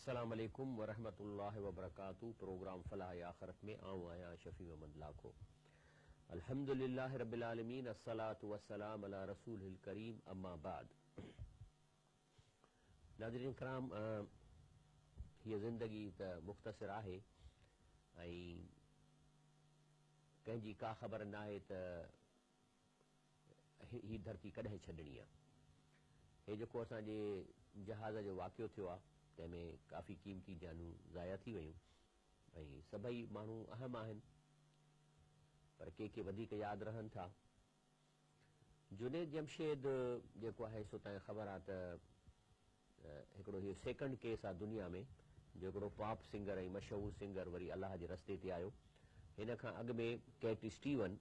السلام عليڪم ورحمة الله وبرڪاته پروگرام فلاح آخرت ۾ آئون آهيان شفيع محمد لاکو الحمدلله رب العالمين الصلوة والسلام علي رسوله الڪريم اما بعد ناظرين ڪرام هيء زندگي ته مختصر آهي ۽ ڪنهن جي ڪا خبر ناهي ته هي ڌرتي ڪڏهن ڇڏڻي آ. هي جيڪو اسان جي جهاز جو واقعو ٿيو آ تنهن ۾ ڪافي قيمتي جانيون ضايع ٿي ويون ۽ سڀئي ماڻهو اهم آهن پر ڪي ڪي وڌيڪ ياد رهن ٿا. جنيد جمشيد جيڪو آهي سو تانکي خبر آ ته هڪڙو هيء سيڪنڊ ڪيس آ دنيا ۾ جو هڪڙو پاپ سنگر ۽ مشهور سنگر وري الله جي رستي تي آيو. هن کان اڳ ۾ ڪيٽ اسٽيون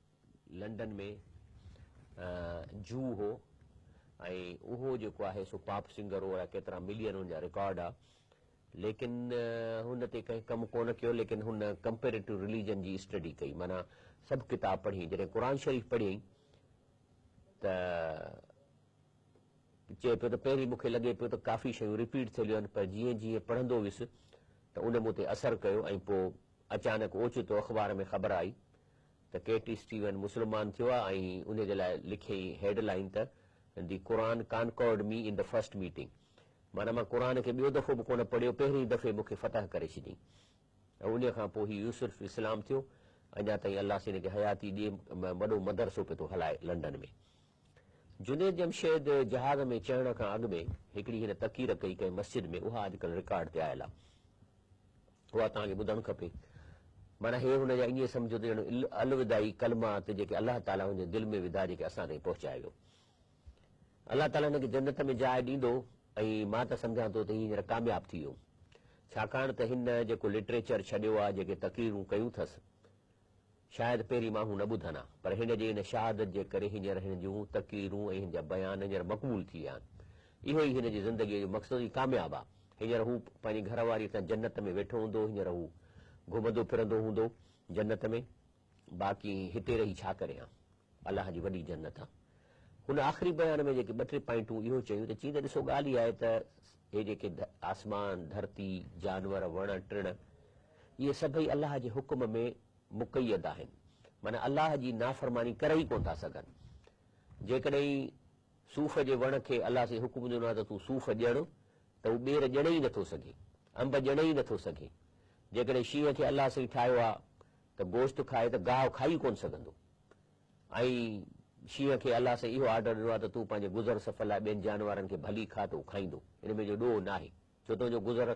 لنڊن ۾ جو هو ۽ اهو جيڪو آهي سو پاپ سنگر هو ۽ ڪيترا ملين هن جا رڪارڊ آ ليڪن هن تي ڪنهن ڪم ڪونه ڪيو ليڪن هن ڪمپيريٽو رليجن جي اسٽڊي ڪئي معنيٰ سڀ ڪتاب پڙهيائين جڏهن قرآن شريف پڙهيائين ته چئي پيو ته پهرين مون کي لڳي پيو ته ڪافي شيون رپيٽ ٿيل آهن پر جيئن جيئن پڙهندو ويس ته ان مون تي اثر ڪيو ۽ پوء اچانڪ اوچتو اخبار ۾ خبر آئي ته ڪيٽ اسٽيون مسلمان ٿيو آهي ۽ ان جي لاء لکيائين هيڊ لائين ته The Quran conquered me in the first meeting معنيٰ مان قرآن کي ٻيو دفعو به ڪونه پڙهيو پهرين دفعي مون کي فتح ڪري ڇڏيائين ۽ انهيء کان پوء هي يوسف اسلام ٿيو اڃا تائين الله سائين هن کي حياتي ڏئي وڏو مدرسو پيو ٿو هلائي لنڊن ۾. جنيد جمشيد جهاز ۾ چڙهڻ کان اڳ ۾ هڪڙي هن تقرير ڪئي ڪنهن مسجد ۾ اها اڄڪلهه رڪارڊ تي آيل آهي. اها توهان کي ٻڌڻ کپي. معنيٰ هي هن جا ائين سمجهو ته ڄڻ الوداعي ڪلمات جيڪي الله تعاليٰ هن جي دل ۾ وڌا جيڪي اسان تائين پهچائي ويو. الله تعاليٰ هن کي جنت ۾ جاء ڏيندو ۽ مان ته سمجهان ٿو ته هي هينئر ڪامياب ٿي ويو. ڇاڪاڻ ته هن جيڪو لٽريچر ڇڏيو آهي جيڪي تقريرون ڪيون اٿس شايد پهرين ماڻهو نه ٻڌن ها، پر هن جي ان شهادت جي ڪري هينئر هن جون تقريرون ۽ هن جا بيان هينئر مقبول ٿي ويا آهن. اهو ئي هن جي زندگيء جو مقصد هي ڪامياب آ. هينئر هو پنهنجي گهر واريء سان جنت ۾ ويٺو هوندو، هينئر هو گهمندو ڦرندو هوندو جنت ۾. باقي هتي رهي ڇا ڪري ها؟ الله جي وڏي جنت آ. هن آخري بيان ۾ جيڪي ٻه ٽي پوائنٽون اهو چيون ته چين ته ڏسو ڳالهه اها آهي ته هي جيڪي آسمان، ڌرتي، جانور، وڻ ٽڻ، اهي سڀئي الله جي حڪم ۾ مقيد آهن، معنيٰ الله جي نافرماني ڪري ئي ڪونه ٿا سگهن. جيڪڏهن صوف جي وڻ کي الله سائين حڪم ڏنو آهي ته تون صوف ڄڻ ته هو ٻير ڄڻي ئي نٿو سگهي، انب ڄڻي ئي نٿو سگهي. جيڪڏهن شينهن کي الله سائين ٺاهيو آهي ته گوشت کائي ته گاهه کائي ئي ڪونه سگهندو ۽ شينهن کي الله سائين اهو آرڊر ڏنو آهي ته تون پنهنجي گذر سفر لاء ٻين جانورن کي ڀلي کاء ته هو کائيندو، ان ۾ جو ڏوهه ناهي. ڇو ته ان جو گذر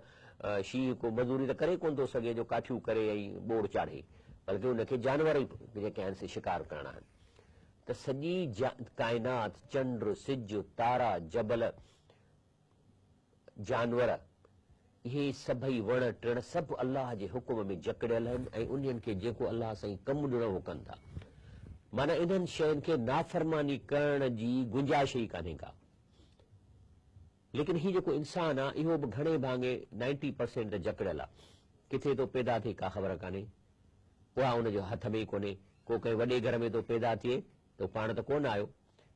شينهن ڪو مزوري ته ڪري ڪونه ٿو سگهي جو ڪاٺيون ڪري ۽ ٻوڙ چاڙهي، بلڪه ان کي جانور ئي جيڪي آهن سي شڪار ڪرڻا آهن. ته سڄي ڪائنات، چنڊ، سج، تارا، جبل، جانور، اهي سڀئي وڻ ٽڻ سڀ الله جي حڪم ۾ جڪڙيل آهن ۽ انهن کي جيڪو الله سائين ڪم ڏنو اهو ڪن ٿا. معنيٰ انهن شين کي نافرماني ڪرڻ جي گنجائش ئي ڪانهي ڪا. ليڪن هي جيڪو انسان آ اهو به گهڻي ڀاڱي نائنٽي پرسينٽ ته جڪڙيل آ. ڪٿي ٿو پيدا ٿئي ڪا خبر ڪانهي. اها ان جو هٿ ۾ ئي ڪونهي. ڪو ڪنهن وڏي گهر ۾ ٿو پيدا ٿئي ته پاڻ ته ڪونه آيو.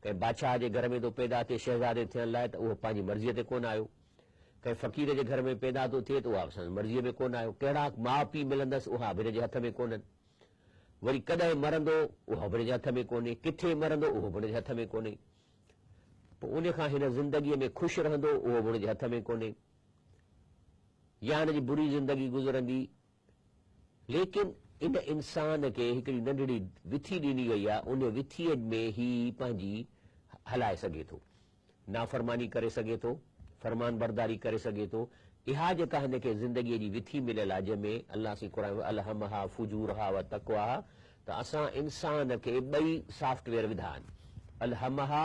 ڪنهن بادشاهه جي گهر ۾ ٿو پيدا ٿئي شهزادي ٿيڻ لاء ته اهو پنهنجي مرضيء تي ڪونه آيو. ڪنهن فقير جي گهر ۾ پيدا ٿو ٿئي ته اها به سندس مرضيء ۾ ڪونه آيو. ڪهڙا ماء پيء ملندس اها به هن جي هٿ ۾ ڪونهن. وري ڪڏهن مرندو اهو به هن جي هٿ ۾ ڪونهي. ڪٿي مرندو اهو به هن جي هٿ ۾ ڪونهي. پوء ان کان هن زندگيء ۾ خوش رهندو اهو به هن جي هٿ ۾ ڪونهي يا هن جي بري زندگي گذرندي. ليڪن ان انسان کي هڪڙي ننڍڙي وٿي ڏني وئي آهي، ان وٿيء ۾ هي پنهنجي هلائي سگهي ٿو، نافرماني ڪري سگهي ٿو، فرمانبرداري ڪري سگهي ٿو. اها جيڪا هن کي زندگيء جي وٿي مليل آهي، جنهن ۾ الله سائين قرآن ۾ الهمها فجورها وتقواها ته اسان انسان کي ٻئي سافٽ ويئر وڌا آهن. الهمها،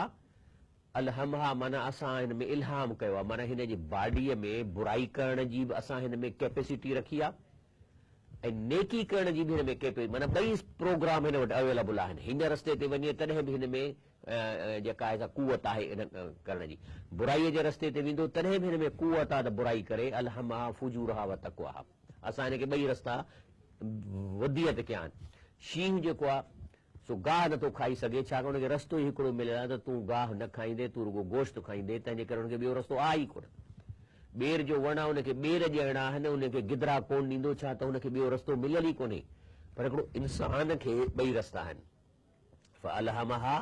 الهمها معنيٰ اسان هن ۾ الهام ڪيو آهي، معنيٰ هن جي باڊيء ۾ برائي ڪرڻ جي به اسان هن ۾ ڪيپيسٽي رکي آهي ۽ نيڪي ڪرڻ جي به هن ۾ ڪيپي معنيٰ ٻئي پروگرام هن وٽ اويليبل آهن. هن رستي تي وڃي تڏهن به هن ۾ جيڪا آهي سا قوت آهي ان ڪرڻ جي. برائيء جي رستي تي ويندو تڏهن به هن ۾ قوت آهي ته برائي ڪري، الهمها فجورها وتقواها. اسان هن کي ٻئي رستا وديعت ڪيا آهن. شينهن جيڪو آهي سو گاهه نه ٿو کائي سگهي، ڇاڪاڻ ان کي رستو ئي هڪڙو مليل آهي ته تون گاهه نه کائيندين، تون رڳو گوشت کائيندين، تنهنجي ڪري ان کي ٻيو رستو آهي ئي ڪونه. ٻير جو وڻ آهي، ان کي ٻير ڏيڻا آهن، ان کي گدرا ڪونه ڏيندو، ڇا ته ان کي ٻيو رستو مليل ئي ڪونهي. پر هڪڙو انسان کي ٻئي رستا آهن. فالهمها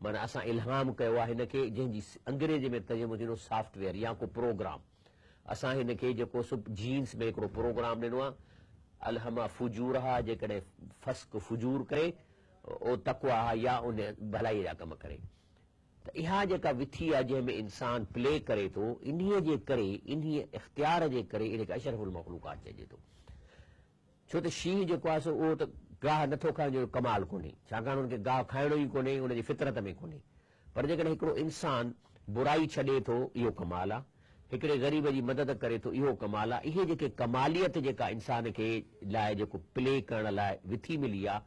معنيٰ اسان الهام ڪيو آهي هن کي، جنهن جي انگريزي ۾ ترجمو ٿيندو سافٽ ويئر يا ڪو پروگرام. اسان هن کي جيڪو سو جينس ۾ هڪڙو پروگرام ڏنو آهي. الهمها فجورها جيڪڏهن فسق فجور ڪري، او تقواها يا ان ڀلائيء جا ڪم ڪري. ته اها جيڪا وٿي آهي جنهن ۾ انسان پلي ڪري ٿو، انهيء جي ڪري، انهيء اختيار جي ڪري ان کي اشرف المخلوقات چئجي ٿو. ڇو ته شينهن جيڪو آهي سو اهو ته گاهه نٿو کائي ان جو ڪمال ڪونهي، ڇاڪاڻ ان کي گاهه کائڻو ئي ڪونهي، ان جي فطرت ۾ ڪونهي. پر جيڪڏهن هڪڙو انسان برائي ڇڏي ٿو اهو ڪمال آهي، هڪڙي غريب جي مدد ڪري ٿو اهو ڪمال آهي، اهي جيڪي ڪماليت جيڪا انسان کي لاء جيڪو پلي ڪرڻ لاء وٿي ملي آهي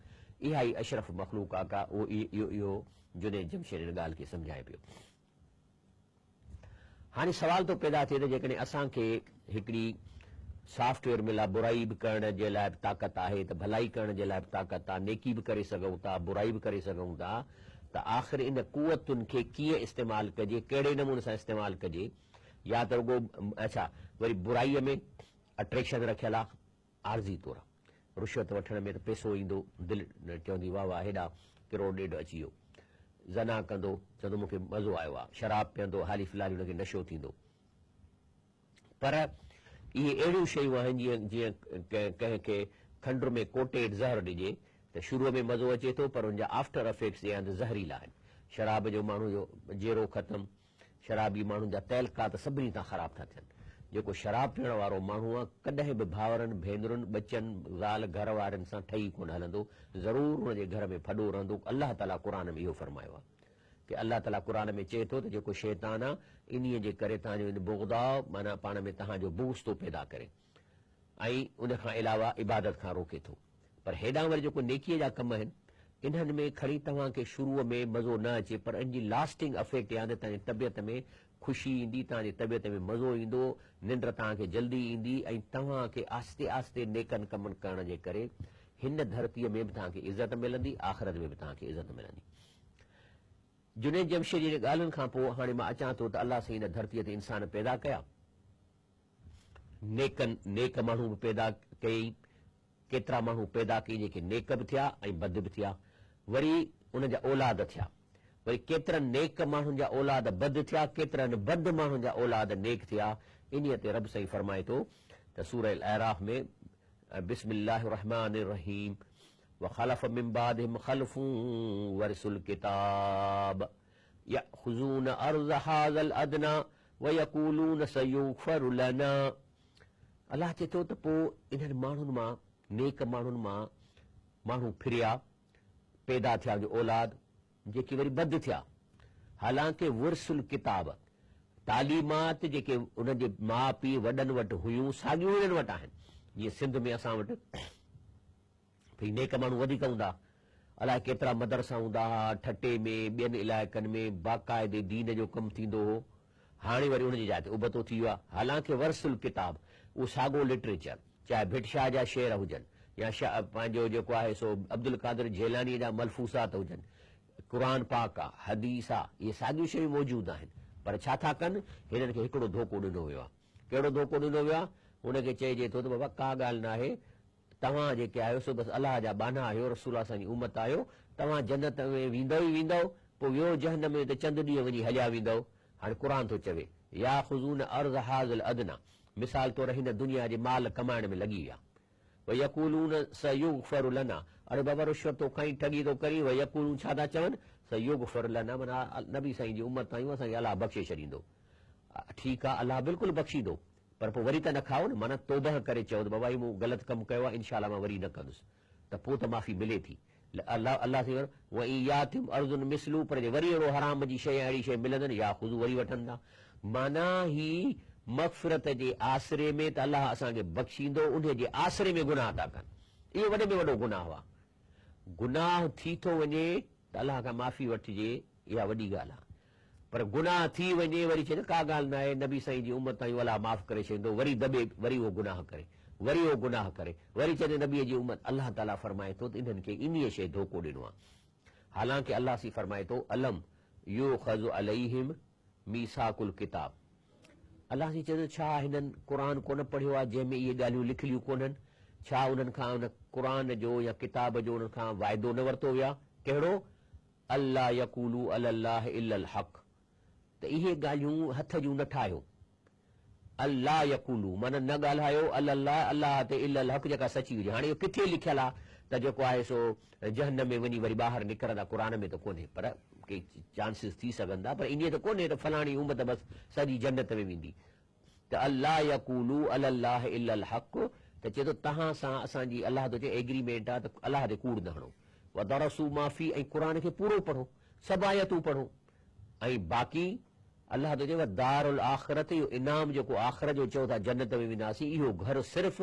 اها ئي اشرف مخلوقات آهي، اهو اهو اهو جنيد جمشيد ان ڳالهه کي سمجهائي پيو. هاڻي سوال ٿو پيدا ٿئي ته جيڪڏهن اسان کي هڪڙي سافٽ ويئر ملا برائي به ڪرڻ جي لاء به طاقت آهي ته ڀلائي ڪرڻ جي لاء به طاقت آهي، نيڪي به ڪري سگهون ٿا، برائي به ڪري سگهون ٿا ته آخر ان قوتن کي ڪيئن استعمال ڪجي، ڪهڙي نموني سان استعمال ڪجي يا ته رڳو اڇا وري برائي ۾ اٽريڪشن رکيل آهي. عارضي طور رشوت وٺڻ ۾ ته پئسو ايندو، دل چوندي واهه واهه هيڏا ڪروڙ ڏيڍ اچي ويو. زنا ڪندو، چوندو مون کي مزو آيو آ. شراب پيئندو، حالي في الحال هن کي نشو ٿيندو. پر اهي اهڙيون شيون آهن جيئن جيئن ڪنهن کي کنڊ ۾ ڪوٽيڊ زهر ڏجي ته شروع ۾ مزو اچي ٿو پر ان جا آفٽر افيڪٽس جي آهن ته زهريلا آهن. شراب جو ماڻهو جو جيرو ختم، شرابي ماڻهن جا تعلقات سڀني تان خراب ٿا ٿين. جيڪو شراب پيئڻ وارو ماڻهو آ، ڪڏهن به ڀائرن، ڀينرن، ٻچن، زال، گهر وارين سان ٺهي ڪونه هلندو، ضرور ان جي گهر ۾ ڦڏو رهندو. الله تعاليٰ قرآن ۾ اهو فرمايو آ ڪي الله تعاليٰ قرآن ۾ چئي ٿو ته جيڪو شيطان آ، انهيء جي ڪري توهان جو ان بغضاء معنيٰ پاڻ ۾ توهان جو بغض ٿو پيدا ڪري. ۽ ان کان علاوه عبادت کان روڪي ٿو. پر هيڏانهن وري جيڪو نيڪيء جا ڪم آهن، انهن ۾ کڻي توهان کي شروع ۾ مزو نه اچي پر ان جي لاسٽنگ افيڪٽ يعني توهان جي طبيعت ۾ خوشي ايندي، توهان جي طبيعت ۾ مزو ايندو، ننڊ توهان کي جلدي ايندي ۽ توهان کي آهستي آهستي نيڪن ڪمن ڪرڻ جي ڪري هن ڌرتيء ۾ به توهان کي عزت ملندي، آخرت ۾ به توهان کي عزت ملندي. جنيد جمشيد جي ڳالهين کان پوء هاڻي مان اچان ٿو ته الله سائين هن ڌرتيء تي انسان پيدا ڪيا. نيڪن نيڪ ماڻهو به پيدا ڪيائين، ڪيترا ماڻهو پيدا ڪيائين جيڪي نيڪ به ٿيا ۽ بد به ٿيا، وري انهن جا اولاد ٿيا، وري ڪيترن نيڪ ماڻهن جا اولاد بد ٿيا، ڪيترن بد ماڻهن جا اولاد نيڪ ٿيا، انهيء تي رب سائين فرمائي ٿو ته سوره الاعراف ۾ بسم الله الرحمٰن الرحيم وخلف من بعدهم خلف ورثوا الڪتاب يأخذون عرض هذا الادنيٰ ويقولون سيغفر لنا الله چئي ٿو ته پوء انهن ماڻهن مان نيڪ ماڻهن مان ماڻهو ڦريا، پيدا ٿيا جو اولاد جيڪي وري بد ٿيا، حالانڪه ورث الڪتاب تعليمات جيڪي انهن جي ماء پيء وڏن وٽ هيون ساڳيون انهن وٽ آهن، جيئن سنڌ ۾ اسان وٽ. ڀئي نيڪ ماڻهو وڌيڪ هوندا. الائي ڪيترا مدرسا هوندا ها، ٺٽي ۾ ٻين علائقن ۾ باقاعدي دين جو ڪم ٿيندو هو. هاڻي وري ان جي جاء تي ابتو ٿي ويو آهي. حالانڪه ورث الڪتاب اهو ساڳو لٽريچر، چاهي ڀٽ شاهه جا شعر هجن يا شاهه پنهنجو جيڪو آهي سو عبدالقادر جيلانيء جا ملفوظات هجن، قرآن پاڪ آ، حديث آ، اهي ساڳيون شيون موجود آهن. پر ڇا ٿا ڪن؟ هنن کي هڪڙو ڌوڪو ڏنو ويو آهي. ڪهڙو ڌوڪو ڏنو ويو آهي؟ هن کي چئجي ٿو ته بابا ڪا ڳالهه ناهي، توهان جيڪي آهيو سو بس الله جا ٻانها آهيو، رسول الله سائين جي امت آهيو، توهان جنت ۾ ويندؤ ئي ويندؤ، پوء ويو جهنم ۾ ته چند ڏينهن وڃي هليا ويندؤ. هاڻي قرآن ٿو چوي، ياخذون عرض هذا الادنيٰ، مثال طور هن دنيا جي مال ڪمائڻ ۾ لڳي ويا. ويقولون سيغفر لنا، اڙي بابا رشوت ٿو کائين، ٺڳي ٿو ڪرين، ويقولون ڇا ٿا چون، سيغفر لنا معنيٰ نبي سائين جي امت آهيون، اسان کي الله بخشي ڇڏيندو. ٺيڪ آ الله بلڪل بخشيندو. پر پوء وري ته نه کائو نه، معنيٰ توبهه ڪري چئو ته بابا هي مون غلط ڪم ڪيو آهي، انشاء الله مان وري نه ڪندس ته پوء ته معافي ملي ٿي. الله الله سائين فرمايو، وان ياتهم عرض مثله پر جي وري اهڙو حرام جي شيء يا اهڙي شيء ملندن ياخذوه وري وٺن ٿا. معنيٰ هي مغفرت جي آسري ۾ ته الله اسان کي بخشيندو انهي جي آسري ۾ گناهه ٿا ڪن. اهو وڏي ۾ وڏو گناهه آهي. گناهه ٿي ٿو وڃي ته الله کان معافي وٺجي اها وڏي ڳالهه آهي. پر گناهه ٿي وڃي وري چئي ته ڪا ڳالهه ناهي نبي سائين جي امت آهيون الله معاف ڪري ڇڏيندو وري دٻي وري اهو گناهه ڪري وري اهو گناهه ڪري وري چئي ته نبي جي امت الله تعالي فرمائي ٿو ته انهن کي انهيء شيء ڌوڪو ڏنو آهي حالانڪه الله سائين فرمائي ٿو الم يؤخذ عليهم ميثاق الڪتاب. الله سائين چئي ٿو ڇا هنن قرآن ڪونه پڙهيو آهي جنهن ۾ اهي ڳالهيون لکليون ڪونهن؟ ڇا انهن کان ان قرآن جو يا ڪتاب جو انهن کان واعدو نه ورتو ويو آهي؟ ڪهڙو؟ الا يقولوا علي الله الا الحق ته اهي ڳالهيون هٿ جون نه ٺاهيو. الا يقولوا معنيٰ نه ڳالهايو علي الله الله تي الا الحق جيڪا سچي هجي. هاڻي اهو ڪٿي لکيل آهي ته جيڪو آهي سو جهنم ۾ وڃي وري ٻاهر نڪرندا قرآن ۾ ته ڪونهي پر ڪي چانسز ٿي سگهن ٿا پر ائين ته ڪونهي ته فلاڻي امت بس سڄي جنت ۾ ويندي ته الا يقولوا علي الله الا الحق ته چئي ٿو توهان سان اسان جي الله ٿو چئي ايگريمينٽ آهي ته الله تي ڪوڙ نه هڻو ودرسوا ما فيه ۽ قرآن کي پورو پڙهو سڀ آيتون پڙهو ۽ باقي الله ٿو چئي والدار الاخرة اهو انعام جيڪو آخرت جو چئو ٿا جنت ۾ وينداسين اهو گهر صرف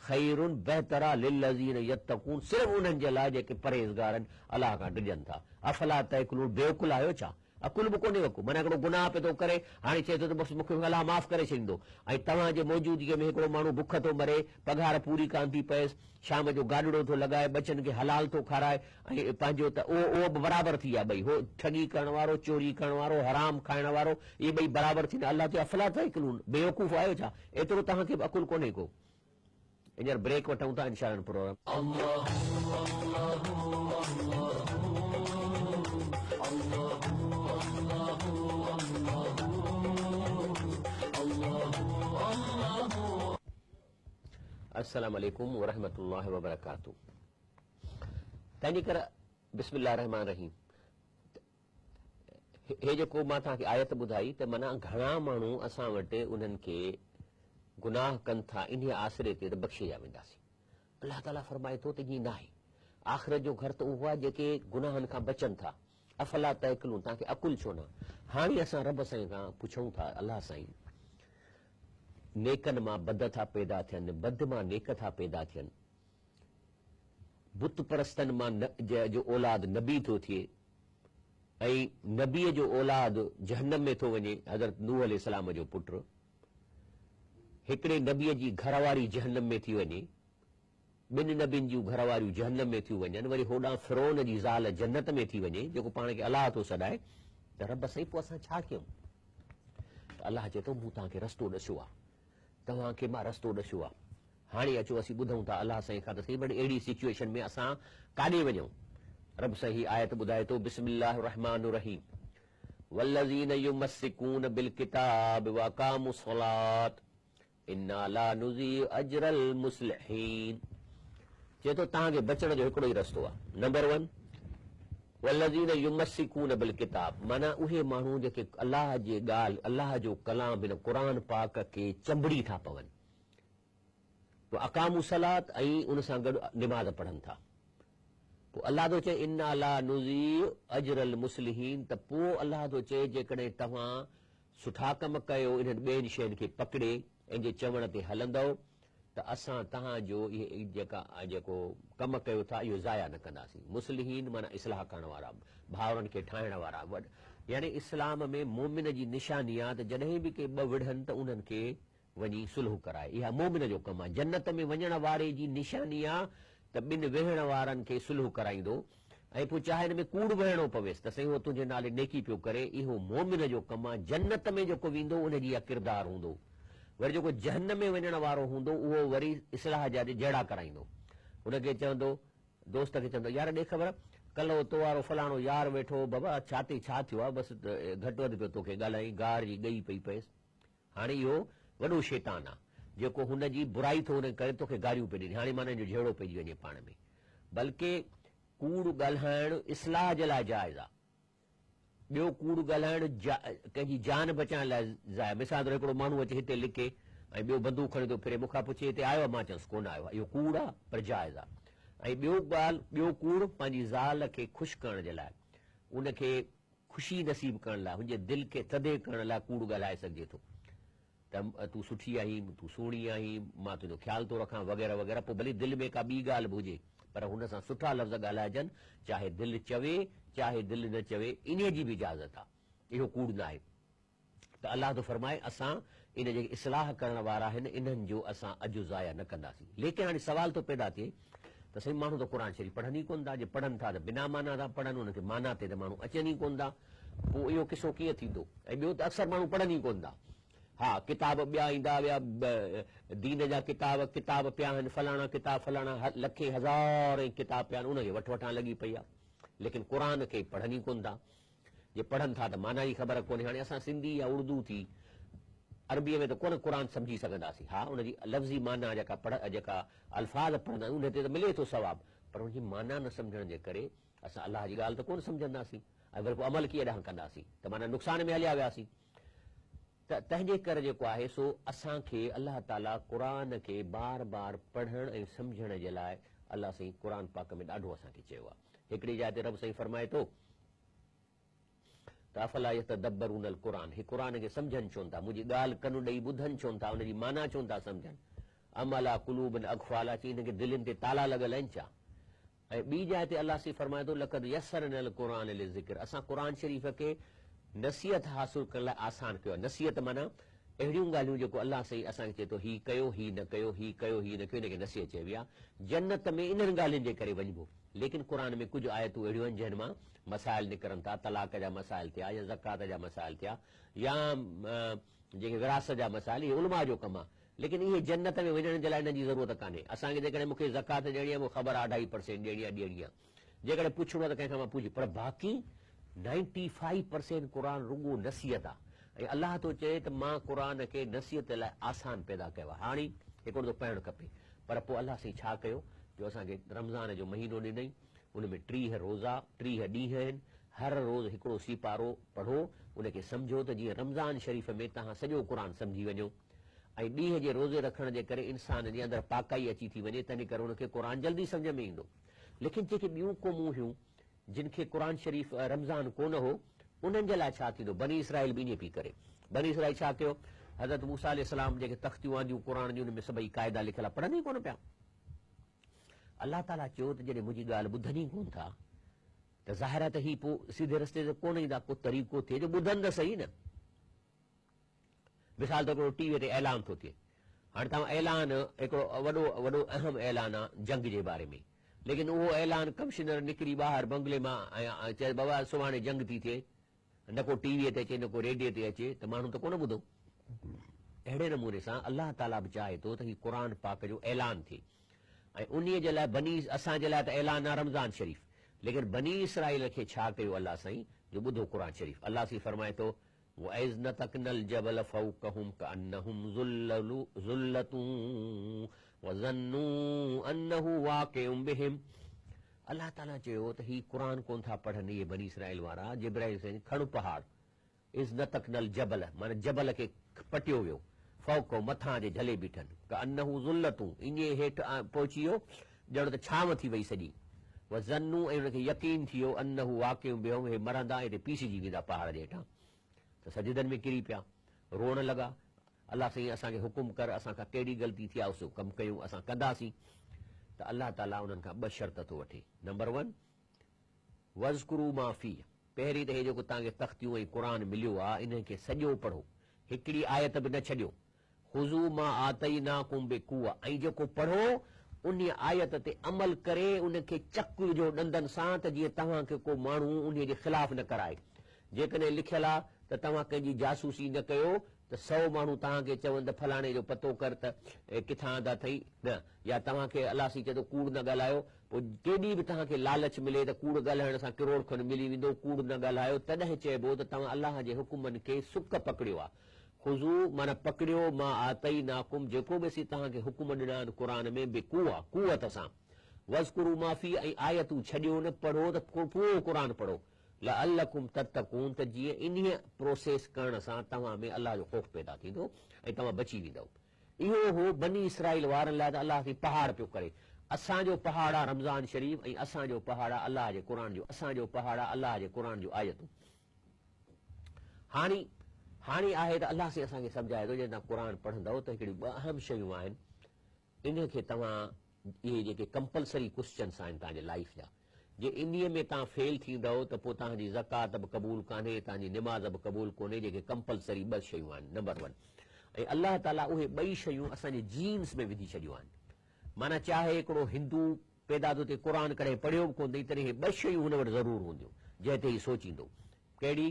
خير بهتر آهي للذين يتقون صرف انهن جي لاء جيڪي پرهيزگار آهن الله کان ڊڄن ٿا افلا تعقلون بيعقل آهيو ڇا عقل به ڪونهي ڪو معنيٰ هڪڙو گناهه پيو ٿو ڪري هاڻي چئي ٿو ته بس مون کي الله معاف ڪري ڇڏيندو ۽ توهان جي موجودگيء ۾ هڪڙو ماڻهو بک ٿو مري پگهار پوري ڪانه ٿي پئيس شام جو گاڏڙو ٿو لڳائي، ٻچن کي حلال ٿو کارائي ۽ پنهنجو ته اهو اهو به برابر ٿي ويا ٻئي، هو ٺڳي ڪرڻ وارو، چوري ڪرڻ وارو، حرام کائڻ وارو، اهي ٻئي برابر ٿيندا. الله چيو افلا تعقلون، بيوقوف آهيو ڇا؟ ايترو توهان کي به عقل ڪونهي ڪو. هينئر بريڪ وٺون ٿا انشاء الله پروگرام. السلام عليڪم ورحمة الله وبرڪاته تنهنجي ڪري بسم الله الرحمن الرحيم هي جيڪو مان توهان کي آيت ٻڌائي ته معنيٰ گهڻا ماڻهو اسان وٽ انهن کي گناهه ڪن ٿا انهي آسري تي ته بخشيا وينداسين الله تعاليٰ فرمائي ٿو ته ائين ناهي آخرت جو گهر ته اهو آهي جيڪي گناهن کان بچن ٿا افلا تعقلون توهان کي عقل ڇو نه هاڻي اسان رب سائين کان پڇون ٿا الله سائين نيڪن مان بد ٿا پيدا ٿين، بد مان نيڪ ٿا پيدا ٿين. بت پرستن مان جو اولاد نبي ٿو ٿئي ۽ نبيء جو اولاد جهنم ۾ ٿو وڃي، حضرت نوح عليه السلام جو پٽ هڪڙي نبيء جي گهر واري جهنم ۾ ٿي وڃي، ٻن نبين جون گهر واريون جهنم ۾ ٿيون وڃن، وري هوڏانهن فرعون جي زال جنت ۾ ٿي وڃي، جيڪو پاڻ کي الله ٿو سڏائي، ته رب سائين پوء اسان ڇا ڪيون؟ ته الله چئي ٿو مون توهان کي رستو ڏسيو آهي، توهان کي مان رستو ڏسيو آهي، هاڻي اچو اسين ٻڌون ٿا الله سائين کان ته سائين پر اهڙي سچوئيشن ۾ اسان ڪاڏي وڃون؟ رب سائين هي آيت ٻڌائي ٿو بسم الله الرحمٰن الرحيم والذين يمسڪون بالڪتاب واقاموا الصلوة انا لا نضيع اجر المصلحين چئي ٿو توهان کي بچڻ جو هڪڙو ئي رستو آهي نمبر ون والذين يمسڪون بالڪتاب معنيٰ اهي ماڻهو جيڪي الله جي ڳالهه الله جو ڪلام هن قرآن پاڪ کي چنبڙي ٿا پون واقاموا الصلوة ۽ ان سان گڏ نماز پڙهن ٿا پوء الله ٿو چئي انا لا نضيع اجر المصلحين ته پوء الله ٿو چئي جيڪڏهن توهان سٺا ڪم ڪيو انهن ٻين شين کي پڪڙي ۽ جي چوڻ تي هلندؤ ته اسان توهان جو اهي جيڪا جيڪو ڪم ڪيو ٿا اهو ضايع نه ڪنداسين. مصلحين معنيٰ اصلاح ڪرڻ وارا، ڀائرن کي ٺاهڻ وارا. يعني اسلام ۾ مؤمن جي نشاني آ ته جڏهن به ڪي ٻه وڙهن ته انهن کي وڃي صلح ڪرائي. اها مؤمن جو ڪم آ. جنت ۾ وڃڻ واري جي نشاني آ ته ٻن ويهڻ وارن کي صلح ڪرائيندو ۽ پوء چاهي ان ۾ ڪوڙ به هڻڻو پويس ته سائين اهو تنهنجي نالي نيڪي پيو ڪري. اهو مؤمن جو ڪم آ. جنت ۾ جيڪو ويندو ان جي اها ڪردار هوندو. وري جيڪو جهنم ۾ وڃڻ وارو هوندو اهو وري اصلاح جا جهيڙا ڪرائيندو. ان کي چوندو، دوست کي چوندو، يار ڏي خبر، ڪلهه اهو تو وارو فلاڻو يار ويٺو هو، بابا ڇا تي ڇا ٿيو آ، بس گهٽ وڌ پيو توکي ڳالهائين، گار جي ڳئي پئي پئيس. هاڻي اهو وڏو شيطان آ، جيڪو هن جي برائي ٿو هن ڪري توکي گاريون پئي ڏئي. هاڻي معنيٰ هن جو جهيڙو پئجي وڃي پاڻ ۾. بلڪه ڪوڙ ڳالهائڻ اصلاح جي لاء جائز آ. ٻيو ڪوڙ ڳالهائڻ ڪنهن جي جان بچائڻ لاء ضايع. مثال طور هڪڙو ماڻهو اچي هتي لڪي ۽ ٻيو بندوق کڻي ٿو ڦري، مون کان پڇي هتي آيو آ؟ مان چيس ڪونه آيو آ. اهو ڪوڙ آ پر جائز آ. ۽ ٻيو ڳالهه ٻيو ڪوڙ پنهنجي زال کي خوش ڪرڻ جي لاء، ان کي خوشي نصيب ڪرڻ لاء، هن جي دل کي ٿڌي ڪرڻ لاء ڪوڙ ڳالهائي سگهجي ٿو ته تون سٺي آهين، تون سهڻي آهين، مان تنهنجو خيال ٿو رکان وغيره وغيره پوء ڀلي دل ۾ ڪا ٻي ڳالهه به هجي پر هن سان سٺا لفظ ڳالهائجن، چاهي دل چوي چاهي دل نه چوي انهيء جي به اجازت آ، اهو ڪوڙ ناهي. ته الله ٿو فرمائي اسان ان جيڪي اصلاح ڪرڻ وارا آهن انهن جو اسان اجر ضايع نه ڪنداسين. ليڪن هاڻي سوال ٿو پيدا ٿئي ته سائين ماڻهو ته قرآن شريف پڙهن ئي ڪونه ٿا، جي پڙهن ٿا ته بنا معنيٰ ٿا پڙهن، انهن کي معنيٰ تي ته ماڻهو اچن ئي ڪونه ٿا، پوء اهو قصو ڪيئن ٿيندو؟ ۽ ٻيو ته اڪثر ماڻهو پڙهن ئي ڪونه ٿا. ها ڪتاب ٻيا ايندا ويا دين جا ڪتاب ڪتاب پيا آهن فلاڻا ڪتاب فلاڻا لکين هزارين ڪتاب پيا آهن ان کي وٺ وٺان لڳي پئي آهي ليڪن قرآن کي پڙهن ئي ڪونه ٿا. جي پڙهن ٿا ته معنيٰ جي خبر ڪونهي. هاڻي اسان سنڌي يا اردو ٿي عربيء ۾ ته ڪونه قرآن سمجهي سگهنداسين. ها ان جي لفظي معنيٰ جيڪا پڙهه جيڪا الفاظ پڙهندا آهيون ان تي ته ملي ٿو ثواب پر ان جي معنيٰ نه سمجهڻ جي ڪري اسان الله جي ڳالهه ته ڪونه سمجهنداسين ۽ وري پوء عمل ڪيئن ڏانهن ڪنداسين ته معنيٰ نقصان ۾ هليا وياسين. ته تنهنجي ڪري جيڪو آهي سو اسان کي الله تعاليٰ قرآن کي بار بار پڙهڻ ۽ سمجهڻ جي لاء الله سائين قرآن پاڪ ۾ ڏاڍو اسان کي چيو آهي. هڪڙي جاء تي رب سائين فرمائي ٿو ته افلا يتدبرون القرآن هي قرآن کي سمجهن ڇونه ٿا، منهنجي ڳالهه ڪن ڏئي ٻڌن ڇونه ٿا، ان جي معنيٰ ڇونه ٿا سمجهن. ام عليٰ قلوب اقفالها چي هن کي دلين تي تالا لڳل آهن ڇا؟ ۽ ٻي جاء تي الله سائين فرمائي ٿو لقد يسرنا القرآن للذڪر اسان قرآن شريف کي نصيحت حاصل ڪرڻ لاء آسان ڪيو آهي نصيحت معنيٰ اهڙيون ڳالهيون جيڪو الله سائين اسان کي چئي ٿو هي ڪيو هي نه ڪيو هي ڪيو هي نه ڪيو ان کي نصيحت چئبي آهي جنت ۾ انهن ڳالهين جي ڪري وڃبو ليڪن قرآن ۾ ڪجهه آيتون اهڙيون آهن جنهن مان مسائل نڪرن ٿا طلاق جا مسائل ٿيا يا زڪوات جا مسائل ٿيا يا جيڪي وراثت جا مسائل اهي علماء جو ڪم آهي ليڪن اهي جنت ۾ وڃڻ جي لاء انهن جي ضرورت ڪانهي. اسان کي جيڪڏهن مون کي زڪوات ڏيڻي آهي مون کي خبر آهي اڍائي پرسينٽ ڏيڻي آهي ڏيڻي آهي. جيڪڏهن پڇڻو آهي ته ڪنهن کان مان پڇي پر باقي نائنٽي فائيو پرسينٽ قرآن رڳو نصيحت آهي ۽ الله ٿو چئي ته مان قرآن کي نصيحت لاء آسان پيدا ڪيو آهي. هاڻي هڪڙو ته پڙهڻ کپي پر پوء الله سائين ڇا ڪيو جو اسان کي رمضان جو مهينو ڏنائين ان ۾ 30 روزا، 30 ڏينهن آهن، هر روز هڪڙو سيپارو پڙهو ان کي سمجهو ته جيئن رمضان شريف ۾ توهان سڄو قرآن سمجهي وڃو. ۽ ڏينهن جي روزي رکڻ جي ڪري انسان جي اندر پاڪائي اچي ٿي وڃي تنهن ڪري ان کي قرآن جلدي سمجهه ۾ ايندو. ليڪن جيڪي ٻيون قومون هيون جن کي قرآن شريف رمضان ڪونه هو انهن جي لاء ڇا ٿيندو؟ بني اسرائيل به ائين پئي ڪري. بني اسرائيل ڇا ڪيو؟ حضرت موسيٰ عليه السلام جيڪي تختيون آنديون قرآن جون ان ۾ سڀئي قاعدا لکيل ها پڙهن ئي ڪونه پيا. الله تعاليٰ چيو ته جڏهن منهنجي ڳالهه ٻڌن ئي ڪونه ٿا ته ظاهر آهي ته هي پوء سيڌي رستي تي ڪونه ايندا ڪو طريقو ٿئي جو ٻڌن ته سهي نه. مثال طور هڪڙو ٽي وي تي اعلان ٿو ٿئي هاڻي توهان اعلان هڪڙو وڏو وڏو اهم اعلان آ جنگ جي باري ۾ ليڪن اهو اعلان ڪمشنر نڪري ٻاهر بنگلي مان ۽ چئي بابا سڀاڻي جنگ ٿي ٿئي نه ڪو ٽي وي تي اچي نه ڪو ريڊيو تي اچي ته ماڻهو ته ڪونه ٻڌو اهڙي نموني سان الله تعالي به چاهي ٿو ته هي قرآن پاڪ جو اعلان ٿئي ۽ انهي جي لاء بني اسان جي لاء ته اعلان آ رمضان شريف ليڪن بني اسرائيل کي ڇا ڪيو الله سائين جو ٻڌو قرآن شريف الله سائين فرمائي ٿو واذ نتقنا الجبل فوقهم ڪانهم ظلة وظنوا انه واقع بهم الله تعاليٰ چيو ته هي قرآن ڪونه ٿا پڙهن اهي بني اسرائيل وارا جبرائيل سائين کڻ پهاڙ اذ نتقنا الجبل معنيٰ جبل کي پٽيو ويو فوقهم مٿان جي جهلي بيٺن ڪانه ظلة ائين هيٺ پهچي ويو ڄڻ ته ڇانو ٿي وئي سڄي وظنوا ۽ انهن کي يقين ٿي ويو انه واقع بهم هي مرندا ۽ هتي پيسجي ويندا پهاڙ جي هيٺان ته سجدن ۾ ڪري پيا، روئڻ لڳا، الله سائين اسان کي حڪم ڪر، اسان کان ڪهڙي غلطي ٿي آهي سو ڪم ڪيون، اسان ڪنداسين ته الله تعاليٰ انهن کان ٻه شرط ٿو وٺي، نمبر ون، واذڪروا ما فيه، پهرين ته هي جيڪو توهان کي تختيون ۽ قرآن مليو آهي انهن کي سڄو پڙهو، هڪڙي آيت به نه ڇڏيو، خذوا ما آتيناڪم بقوة ۽ جيڪو پڙهو انهيء آيت تي عمل ڪري ان کي چڪ وجهو ڏندن سان ته جيئن توهان کي ڪو ماڻهو انهيء جي خلاف نه ڪرائي. جيڪڏهن لکيل آ ته توهان ڪنهن جي جاسوسي نه ڪيو ته سئو ماڻهو توهان کي چون ته فلاڻي جو پتو ڪر ته ڪٿان آندا اٿئي نه يا توهان کي الله سائين چئي ٿو ڪوڙ نه ڳالهايو پوء ڪيڏي به توهان کي لالچ ملي ته ڪوڙ ڳالهائڻ سان ڪروڙ کن ملي ويندو ڪوڙ نه ڳالهايو تڏهن چئبو ته توهان الله جي حڪمن کي سڪ پڪڙيو آ. خذو، معنيٰ پڪڙيو، ما آتيناڪم، جيڪو به اسين توهان کي حڪم ڏنا آهن قرآن ۾، بقوة، قوت سان، واذڪروا ما فيه، ۽ آيتون ڇڏيو نه، پڙهو ته پورو قرآن پڙهو، لعلڪم تتقون، ته جيئن انهيء پروسيس ڪرڻ سان توهان ۾ الله جو خوف پيدا ٿيندو ۽ توهان بچي ويندؤ. اهو هو بني اسرائيل وارن لاء ته الله سائين پهاڙ پيو ڪري. اسان جو پهاڙ آ رمضان شريف ۽ اسان جو پهاڙ آ الله جي قرآن جو اسان جو پهاڙ آ الله جي قرآن جون آيتون. هاڻي هاڻي آهي ته الله سائين اسان کي سمجهائي ٿو جڏهن توهان قرآن پڙهندؤ ته هڪڙيون ٻه اهم شيون آهن انهي کي توهان اهي جيڪي ڪمپلسري ڪوسچنس آهن توهان جي لائيف جا جي انهي ۾ توهان فيل ٿيندؤ ته پوء توهان جي زڪوات به قبول ڪانهي توهان جي نماز به قبول ڪونهي جيڪي ڪمپلسري ٻه شيون آهن نمبر ون ۽ الله تعالي اهي ٻئي شيون اسان جي جينز ۾ وڌي ڇڏيون آهن معنيٰ چاهي هڪڙو هندو پيدا ٿو ٿئي قرآن ڪڏهن پڙهيو به ڪونه اٿئي تڏهن هي ٻه شيون هن وٽ ضرور هونديون جنهن تي هي سوچيندو. ڪهڙي؟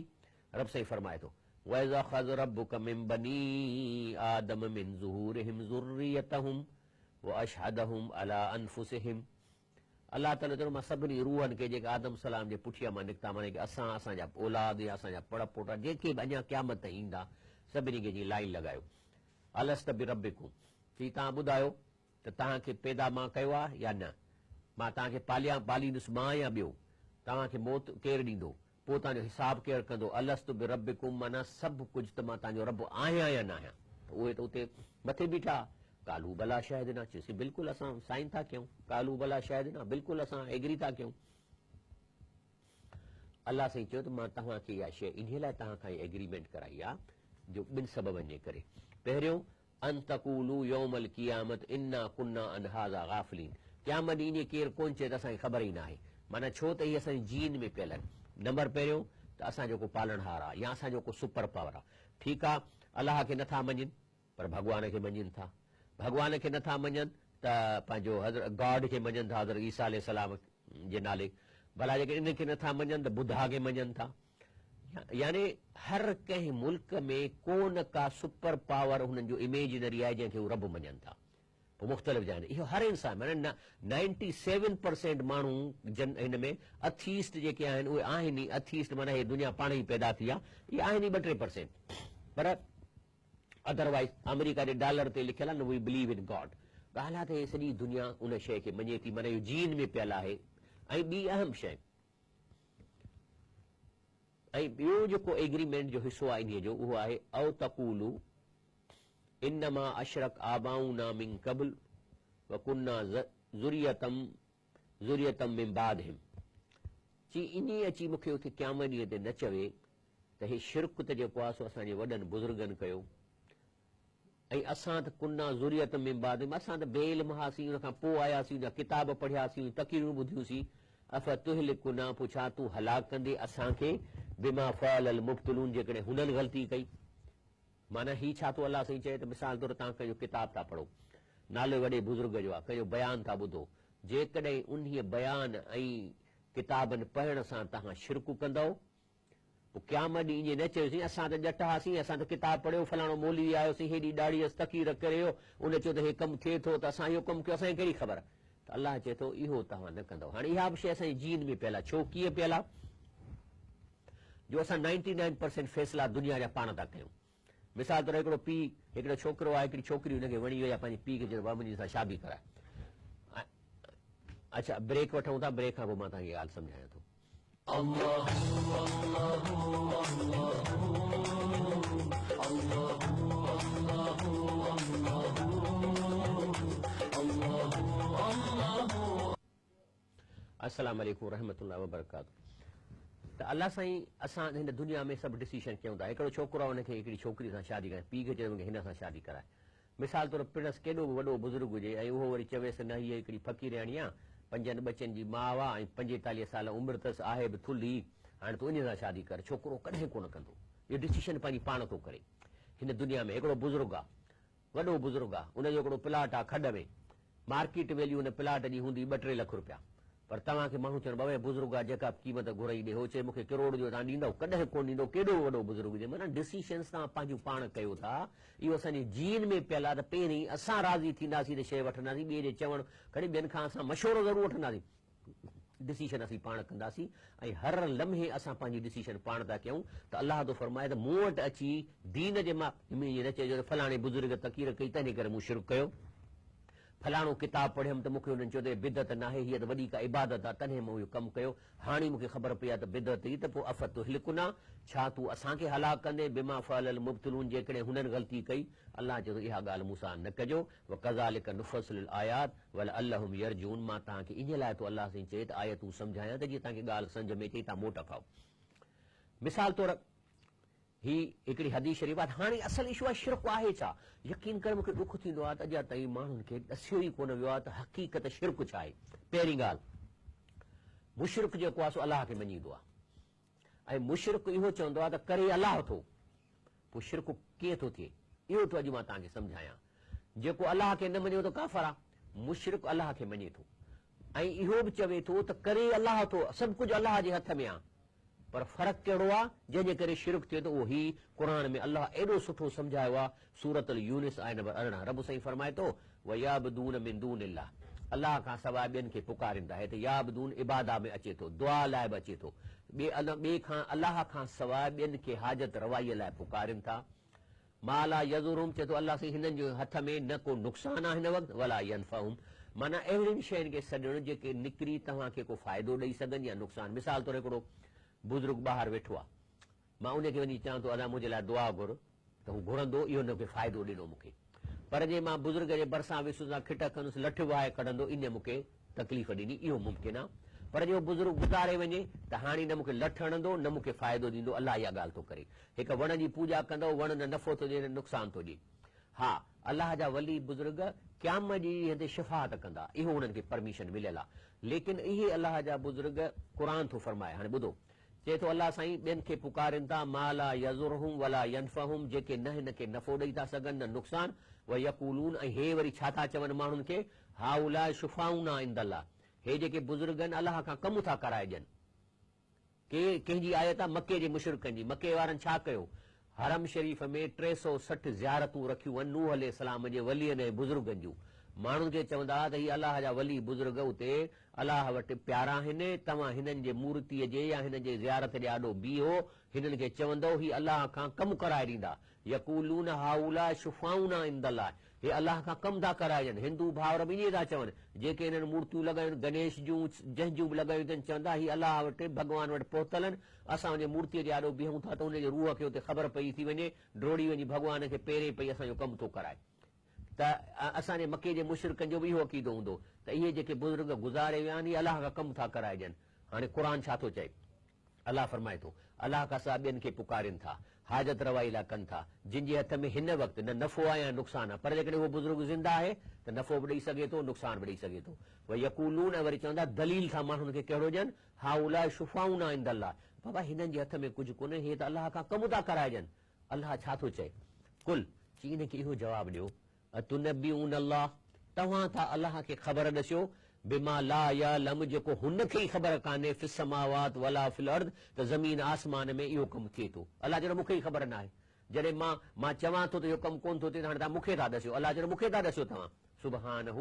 رب سائين فرمائي ٿو. واذ اخذ ربک من بني آدم من ظهورهم ذريتهم واشهدهم علي انفسهم الله تعاليٰ چيو مان سڀني روحن کي جيڪي آدم السلام جي پٺيء مان نڪتا معنيٰ ڪي اسان، اسان جا اولاد يا اسان جا پڙ پوٽا جيڪي به اڃا قيامت تائين ايندا سڀني کي جي لائين لڳايو الست بربڪم چي توهان ٻڌايو ته توهان کي پيدا مان ڪيو آهي يا نه؟ مان توهان کي پاليان پاليندس مان يا ٻيو؟ توهان کي موت ڪير ڏيندو؟ پوء توهان جو حساب ڪير ڪندو؟ الست بربڪم معنيٰ سڀ ڪجهه ته مان توهان جو رب آهيان يا ناهيان؟ ته اهي ته اتي مٿي بيٺا ها. قالوا بليٰ شهدنا چيوسين بلڪل اسان سائن ٿا ڪيون. قالوا بليٰ شهدنا بلڪل اسان ايگري ٿا ڪيون. الله سائين چيو ته مان توهان کي اها شيء انهيء لاء توهان کان هي ايگريمينٽ ڪرائي آهي جو ٻن سببن جي ڪري. پهريون ان تقولوا يوم القيامة انا ڪنا عن هذا غافلين قيامت ڏينهن ائين ڪير ڪونه چئي ته اسان کي خبر ئي ناهي معنيٰ ڇو ته هي اسان جي جين ۾ پيل آهن نمبر پهريون ته اسان جو ڪو پالڻهار آهي يا اسان جو ڪو سپر پاور آهي ٺيڪ آهي الله کي نٿا مڃين پر ڀڳوان کي مڃين ٿا ڀڳوان کي نٿا مڃن ته پنهنجو حضرت گاڊ کي مڃن ٿا حضرت عيسيٰ عليه السلام جي نالي ڀلا جيڪڏهن انهن کي نٿا مڃن ته ٻڌا کي مڃن ٿا يعني هر ڪنهن ملڪ ۾ ڪو نه ڪا سپر پاور هنن جو اميجنري آهي جنهن کي هو رب مڃن ٿا پوء مختلف جاين اهو هر انسان معنيٰ نائنٽي سيون پرسينٽ ماڻهو جن هن ۾ اٿيسٽ جيڪي آهن اهي آهن ئي اٿيسٽ معنيٰ هي دنيا پاڻ ئي پيدا ٿي آهي اهي آهن ئي ٻه ٽي پرسينٽ پر ادروائز آمريڪا جي ڊالر تي لکيل آهي نه وي بليو ان گاڊ ڳالهه آهي ته هي سڄي دنيا ان شيء کي مڃي ٿي معنيٰ اهو جين ۾ پيل آهي ۽ ٻي اهم شيء ۽ ٻيو جيڪو ايگريمينٽ جو حصو آهي انهيء جو اهو آهي او تقولو انما اشرڪ آباؤنا من قبل وڪنا ذرية من بعدهم چي انهيء اچي مون کي اتي قيامت ڏينهن تي نه چوي ته هي شرڪ ته جيڪو آهي سو اسان جي وڏن بزرگن ڪيو ۽ اسان ته ڪنا ذرية من بعدهم اسان ته بي علم هئاسين ان کان پوء آياسين ان جا ڪتاب پڙهياسين تقريرون ٻڌيونسين افتهلڪنا پوء ڇا تون هلاڪ ڪندين اسان کي بما فعل المبطلون جيڪڏهن هنن غلطي ڪئي معنيٰ هي ڇا ٿو الله سائين چئي ته مثال طور توهان ڪنهن جو ڪتاب ٿا پڙهو نالو وڏي بزرگ جو آهي ڪنهن جو بيان ٿا ٻڌو جيڪڏهن انهيء بيان ۽ ڪتابن پڙهڻ سان توهان شرڪ ڪندؤ پوء قيامت ڏينهن ائين نه چيو سائين اسان ته ڄٽ هئاسين، اسان ته ڪتاب پڙهيو، فلاڻو مولوي آيو سائين هيڏي ڏاڙهي هيس تقرير ڪري ويو، ان چيو ته هي ڪم ٿئي ٿو ته اسان اهو ڪم ڪيو اسان کي ڪهڙي خبر ته الله چئي ٿو اهو توهان نه ڪندؤ. هاڻي اها به شيء اسان جي جين ۾ پيل آهي، ڇو ڪيئن پيل آهي جو اسان نائنٽي نائن پرسينٽ فيصلا دنيا جا پاڻ ٿا ڪيون. مثال طور هڪڙو پيء، هڪڙو ڇوڪرو آهي، هڪڙي ڇوڪري هن کي وڻي وئي آهي، پنهنجي پيء کي چئي ٿو بابا منهنجي سان شادي ڪراء. اڇا بريڪ وٺون ٿا، بريڪ کان پوء مان توهان کي ڳالهه سمجهايان ٿو. السلام عليڪم ورحمة الله وبرڪاته ته الله سائين اسان هن دنيا ۾ سڀ ڊسيشن ڪيون ٿا هڪڙو ڇوڪرو آهي ان کي هڪڙي ڇوڪري سان شادي ڪرائي پيء کي چئي ٿو مونکي هن سان شادي ڪرائي مثال طور پڻس ڪيڏو به وڏو بزرگ هجي ۽ اهو وري چويس نه هيء هڪڙي فقيرياڻي آ، پنجن ٻچن جي ماء آ ۽ 45 سال عمر اٿس، آهي به ٿلهي، هاڻي تون انهيء سان شادي ڪر. ڇوڪرو ڪڏهن ڪونه ڪندو. اهو ڊسيشن پنهنجي پاڻ ٿو ڪري. هن دنيا ۾ هڪڙو بزرگ آ، وڏو بزرگ آ، ان جو هڪڙو پلاٽ آ کڏ ۾. مارڪيٽ ويليو ان پلاٽ جي هوندي ٻه ٽي لک روپيا. پر توهان کي ماڻهو چون بابا هي بزرگ آ جيڪا به قيمت گهرئي ڏي. هو چئي مون کي ڪروڙ ڏيو توهان ڏيندؤ؟ ڪڏهن ڪونه ڏيندؤ ڪيڏو به وڏو بزرگ هجي. معنيٰ ڊسيشنس توهان پنهنجون پاڻ ڪيو ٿا. اهو اسان جي جين ۾ پيل آ ته پهرين اسان راضي ٿينداسين ته شيء وٺنداسين ٻئي جي چوڻ کڻي ٻين کان اسان مشورو ضرور وٺنداسين. ڊسيشن اسين پاڻ ڪنداسين ۽ هر لمحي اسان پنهنجي ڊسيشن پاڻ ٿا ڪيون ته الله ٿو فرمائي ته مون وٽ اچي دين جي معاملي ۾ ائين نه چئجو ته فلاڻي بزرگ تقرير ڪئي تنهن ڪري مون شرڪ ڪيو فلاڻو ڪتاب پڙهيم ته مون کي انهن چيو ته هي بدعت ناهي هيء ته وڏي ڪا عبادت آهي تڏهن مون اهو ڪم ڪيو هاڻي مون کي خبر پئي آهي ته بدعت هئي ته پوء افتهلڪنا ڇا تون اسان کي هلاڪ ڪندين بما فعل المبطلون جيڪڏهن هنن غلطي ڪئي الله چئي ٿو اها ڳالهه مون سان نه ڪجو وڪذالڪ نفصل الايات ولعلهم يرجعون مان توهان کي انهيء لاء ٿو الله سائين چئي ته آيتون سمجهايان ته جيئن توهان کي ڳالهه سمجهه ۾ اچي توهان موٽ کائو. مثال طور هي هڪڙي حديث شريف آهي ته هاڻي اصل اشو آهي شرڪ آهي ڇا؟ يقين ڪري مون کي ڏک ٿيندو آهي ته اڄ تائين ماڻهن کي ڏسيو ئي ڪونه ويو آهي ته حقيقت شرڪ ڇا آهي. پهرين ڳالهه مشرڪ جيڪو آهي سو الله کي مڃيندو آهي. ۽ مشرڪ اهو چوندو آهي ته ڪري الله ٿو، پوء شرڪ ڪيئن ٿو ٿئي؟ اهو ٿو اڄ مان توهان کي سمجهايان. جيڪو الله کي نه مڃي اهو ته ڪافر آهي. مشرڪ الله کي مڃي ٿو ۽ اهو به چوي ٿو ته ڪري الله ٿو، سڀ ڪجهه الله جي هٿ ۾ آهي. پر فرق ڪهڙو آ جنهن جي ڪري شرڪ ٿئي ٿو اهو هي قرآن ۾ الله ايڏو سٺو سمجهايو آ سورة اليونس آية نمبر 18 رب سائين فرمائي ٿو ويعبدون من دون الله الله کان سواء ٻين کي پڪارين ٿا هتي يعبدون عباده ۾ اچي ٿو دعا لاء به اچي ٿو ٻئي کان الله کان سواء ٻين کي حاجت روائيء لاء پڪارين ٿا ما لا يضرهم چئي ٿو الله سائين هنن جي هٿ ۾ نه ڪو نقصان آهي هن وقت ولا ينفعهم معنيٰ اهڙين شين کي سڏڻ جيڪي نڪري توهان کي ڪو فائدو ڏئي سگهن يا نقصان مثال طور هڪڙو بزرگ ٻاهر ويٺو آهي مان ان کي وڃي چوان ٿو ادا منهنجي لاء دعا گهر ته هو گهرندو اهو هن کي فائدو ڏنو مون کي پر جي مان بزرگ جي ڀرسان ويس سان کٽ کندس لٺ وهائي ڪڍندو ان مون کي تڪليف ڏني اهو ممڪن آ پر جي اهو بزرگ گذاري وڃي ته هاڻي نه مون کي لٺ هڻندو نه مون کي فائدو ڏيندو الله اها ڳالهه ٿو ڪري هڪ وڻ جي پوڄا ڪندؤ وڻ نه نفعو ٿو ڏئي نه نقصان ٿو ڏئي ها الله جا ولي بزرگ قيامت جي ڏينهن تي شفاعت ڪندا اهو انهن کي پرميشن مليل آ ليڪن اهي الله جا بزرگ قرآن ٿو فرمائي هاڻي ٻڌو چئي ٿو الله سائين ٻين کي پڪارين ٿا ما لا يضرهم ولا ينفعهم جيڪي نه هن کي نفعو ڏئي ٿا سگهن نه نقصان ويقولون ۽ هي وري ڇا ٿا چون ماڻهن کي هؤلاء شفاعونا عند الله هي جيڪي بزرگ آهن الله کان ڪم ٿا ڪرائي ڏين. ڪي ڪنهن جي آيت آ مڪي جي مشرڪن جي مڪي وارن ڇا ڪيو حرم شريف ۾ 360 زيارتون رکيون آهن نوح عليه السلام جي ولين ۽ بزرگن جون ماڻهن کي چوندا ها ته هي الله جا ولي بزرگ اتي الله وٽ پيارا آهن توهان هنن جي مورتيء جي يا هنن جي زيارت جي آڏو بيهو هنن کي چوندؤ هي الله کان ڪم ڪرائي ڏيندا يقولون هؤلاء شفاعونا عند الله هي الله کان ڪم ٿا ڪرائجن. هندو ڀائر به ائين ٿا چون. جيڪي هنن مورتيون لڳايون گنيش جون، جنهن جون به لڳايون اٿن، چون ٿا هي الله وٽ، ڀڳوان وٽ پهتل آهن. اسان ان جي مورتيء جي آڏو بيهون ٿا ته ان جي روح کي اتي خبر پئجي ٿي وڃي، ڊوڙي وڃي ڀڳوان کي پيرين پئي اسان جو ڪم ٿو ڪرائي. ته اسان جي مڪي جي مشرڪن جو به اهو عقيدو هوندو ته اهي جيڪي بزرگ گذاري ويا آهن، اهي الله کان ڪم ٿا ڪرائجن. هاڻي قرآن ڇا ٿو چئي؟ الله فرمائي ٿو، الله کان سواء ٻين کي پڪارين ٿا، حاجت روائي لاء ڪن ٿا، جن جي هٿ ۾ هن وقت نه نفعو آهي يا نقصان آهي، پر جيڪڏهن اهو بزرگ زنده آهي ته نفعو به ڏئي سگهي ٿو، نقصان به ڏئي سگهي ٿو. ويقولون ۽ وري چوندا، دليل ٿا ماڻهن کي ڪهڙو ڏين، هؤلاء شفاعونا عند الله، بابا هنن جي هٿ ۾ ڪجهه ڪونهي، هي ته الله کان ڪم ٿا ڪرائجن. الله ڇا ٿو چئي؟ قل، چي انهن کي اهو جواب ڏيو، اتنبئون الله، توهان ٿا الله کي خبر ڏسيو، بما لا يعلم جيڪو هن کي ئي خبر ڪانهي، في السماوات ولا في الارض ته زمين آسمان ۾ اهو ڪم ٿئي ٿو. الله چيو مون کي ئي خبر ناهي. جڏهن مان مان چوان ٿو ته اهو ڪم ڪونه ٿو ٿئي ته هاڻي توهان مون کي ٿا ڏسيو. الله چيو مون کي ٿا ڏسيو توهان. سبحانه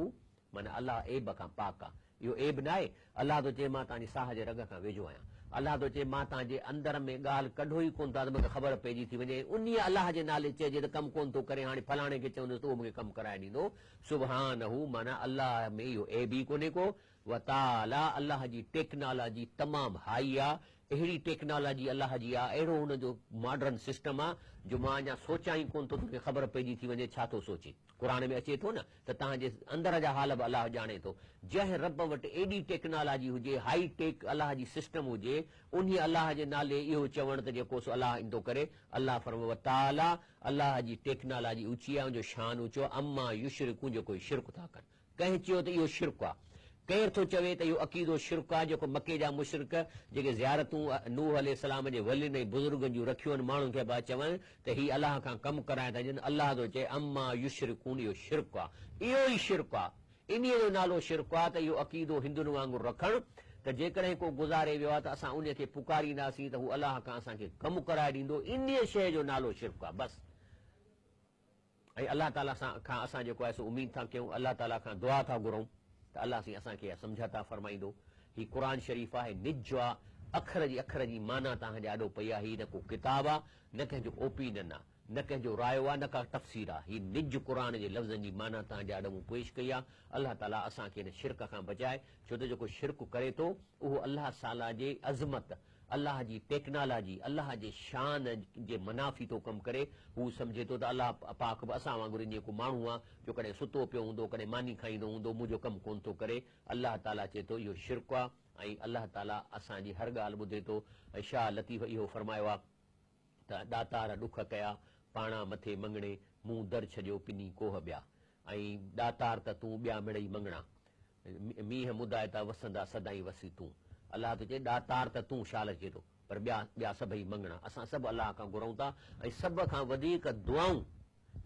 معنيٰ الله عيب کان پاڪ آ. اهو عيب ناهي. الله ٿو چئي مان توهان جي ساهه جي رڳ کان ويجهو آهيان. الله ٿو چئي مان توهان جي اندر ۾ ڳالهه ڪڍو ئي ڪونه ٿا ته مون کي خبر پئجي ٿي وڃي ۽ انهيء الله جي نالي چئجي ته ڪم ڪونه ٿو ڪري هاڻي فلاڻي کي چوندس ته اهو مون کي ڪم ڪرائي ڏيندو. سبحانه معنيٰ الله ۾ اهو عيب ئي ڪونهي ڪو. وتعاليٰ الله جي ٽيڪنالاجي تمام هائي آ. اهڙي ٽيڪنالاجي الله جي آ، اهڙو هن جو ماڊرن سسٽم آ جو مان اڃا سوچان ئي ڪونه ٿو ته مون کي خبر پئجي ٿي وڃي ڇا ٿو سوچي. قرآن ۾ اچي ٿو نه ته توهان جي اندر جا حال به الله ڄاڻي ٿو. جنهن رب وٽ ايڏي ٽيڪنالاجي هجي، هائي ٽيڪ الله جي سسٽم هجي، انهي الله جي نالي اهو چوڻ ته جيڪو سو الله ائين ٿو ڪري، الله فرمايو وتعاليٰ الله جي ٽيڪنالاجي اوچي آهي، ان جو شان اوچو آهي، عما يشرڪون جيڪو هي شرڪ ٿا ڪن. ڪنهن چيو ته اهو شرڪ آ؟ ڪير ٿو چوي ته اهو عقيدو شرڪ آ جيڪو مڪي جا مشرڪ جيڪي زيارتون نوح عليه السلام جي ولين ۽ بزرگن جون رکيون آهن ماڻهن کي پيا چون ته هي الله کان ڪم ڪرائين ٿا ڏين الله ٿو چئي عما يشرڪون اهو شرڪ آ اهو ئي شرڪ آ انهيء جو نالو شرڪ آ ته اهو عقيدو هندن وانگر رکڻ ته جيڪڏهن ڪو گذاري ويو آ ته اسان انهيء کي پڪارينداسين ته هو الله کان اسان کي ڪم ڪرائي ڏيندو انهيء شيء جو نالو شرڪ آ بس. ۽ الله تعاليٰ سان کان اسان جيڪو آهي سو اميد ٿا ڪيون الله تعاليٰ کان دعا ٿا گهرون ته الله سائين اسان کي اها سمجهه عطا فرمائيندو. هي قرآن شريف آهي نج آ اکر جي اکر جي معنيٰ توهان جي آڏو پئي آ هي نه ڪو ڪتاب آ نه ڪنهن جو اوپينن آ نه ڪنهن جو رايو آ نه ڪا تفسير آ هي نج قرآن جي لفظن جي معنيٰ توهان جي آڏو مون پيش ڪئي آ الله تعاليٰ اسان کي هن شرڪ کان بچائي ڇو ته جيڪو شرڪ ڪري ٿو اهو الله سعاليٰ جي عظمت الله جي ٽيڪنالاجي، الله جي شان جي منافي ٿو ڪم ڪري، هو سمجهي ٿو ته الله پاڪ به اسان وانگر ائين ڪو ماڻهو آ جو ڪڏهن ستو پيو هوندو، ڪڏهن ماني کائيندو هوندو، منهنجو ڪم ڪونه ٿو ڪري. الله تعاليٰ چئي ٿو اهو شرڪ آ ۽ الله تعاليٰ اسان جي هر ڳالهه ٻڌي ٿو ۽ شاهه لطيف اهو فرمايو آ ته ڏاتار ڏک ڪيا، پاڻان مٿي مڱڻي، مون در ڇڏيو پني ڪوهه ٻيا ۽ ڏاتار ته تون ٻيا مڙئي مڱڻا. مينهن مدائتا وسندا سدائين وسي تون. الله ٿو چئي ڏاتار ته تون شال اچي ٿو پر ٻيا ٻيا سڀئي مڱڻا. اسان سڀ الله کان گهرون ٿا ۽ سڀ کان وڌيڪ دعائون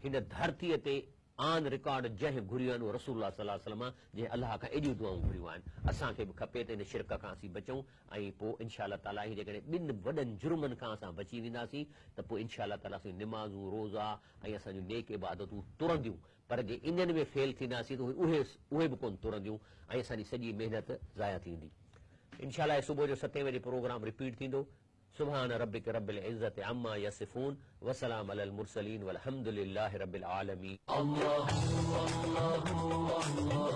هن ڌرتيء تي آن رڪارڊ جنهن گهريون آهن اهو رسول الله صلي الله عليه وسلم آهي جنهن الله کان ايڏيون دعائون گهريون آهن. اسان کي به کپي ته ان شرڪ کان اسين بچون ۽ پوء انشاء الله تعاليٰ هي جيڪڏهن ٻن وڏن جرمن کان اسان بچي وينداسين ته پوء انشاء الله تعاليٰ اسان جون نمازون، روزا ۽ اسان جون نيڪ عبادتون ترنديون پر جي انهن ۾ فيل ٿينداسين ته اهي اهي به ڪونه ترنديون ۽ اسان جي سڄي محنت ضايع ٿيندي. انشاء الله صبح جو ستين وڄي پروگرام رپيٽ ٿيندو. سبحان ربک رب العزة عما يصفون وسلام علي المرسلين والحمد لله رب العالمين. الله الله الله الله.